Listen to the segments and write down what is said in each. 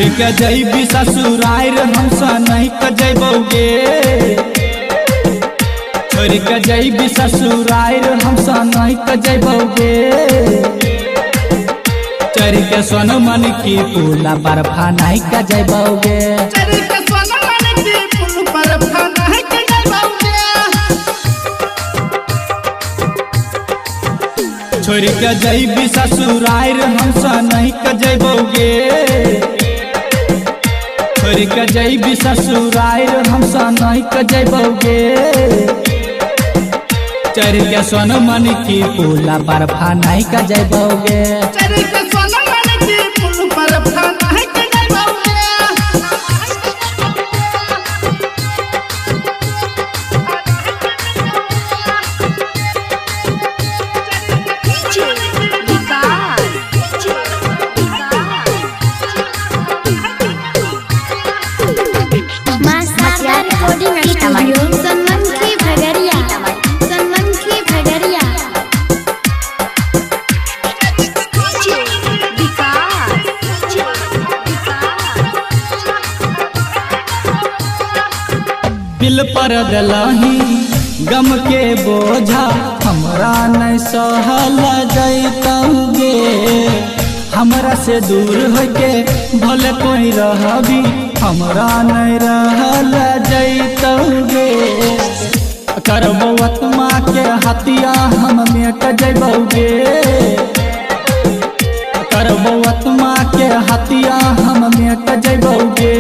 छोड़ के जैबी ससुरार हमसा नहीं क जैबौगे। छोड़ के जैबी ससुरार हमसा नहीं क जैबौगे। चढ़ के सोन मन की पुला पर फानाई क जैबौगे। चढ़ के सोन मन की पुल पर फानाई क जैबौगे। छोड़ के जैबी ससुरार हमसा नहीं क जैबौगे। छोड़ के जैबी ससुरार हमसा नहीं क जैबौगे। चढ़ के सोन मन की पुला पर फानाई क जैबौगे। चढ़ के सोन मन की पुल पर फानाई क जैबौगे। सनमनखी भगरिया, सनमनखी भगरिया। दिल पर दलही गम के बोझा हमरा नहीं सहल जैतौगे। हमरा से दूर होके भले कोई रहबी हमरा नहीं रहल जैतौगे। करबो आत्मा के हत्या हम मेट जैबौगे। करबो आत्मा के हत्या हम मेट जैबौगे।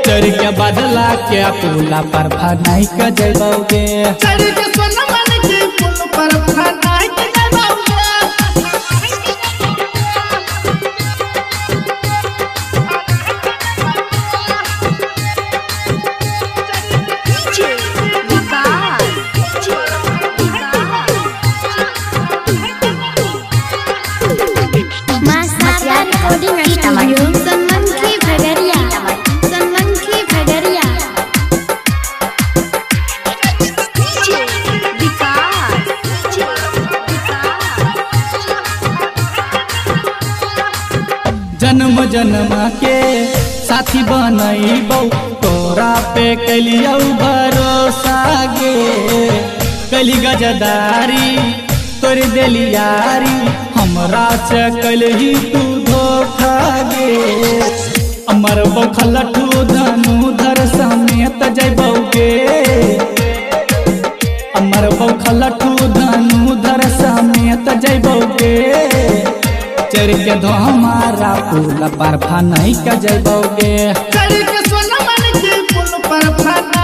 चढ़ के बदला के पुला पर फनाई क जैबौगे। चढ़ के सोन मन की पुल पर फनाई क जैबौगे। सनमनखी भगरिया, सनमनखी भगरिया। जन्म जन्म के साथी बनैबौ तोरा पे कैलियौ भरोसा गे। कैली गजदारी तोर देलियारी हमरा से कैलही तू धोखा गे। अमर बखलठू धनु धर समेत जैबौगे। अमर बखलठू धनु धर समेत जैबौगे। चढ़ के धोमारा पुल पर फनाई क जैबौगे। चढ़ के सोन मन की पुल पर फनाई।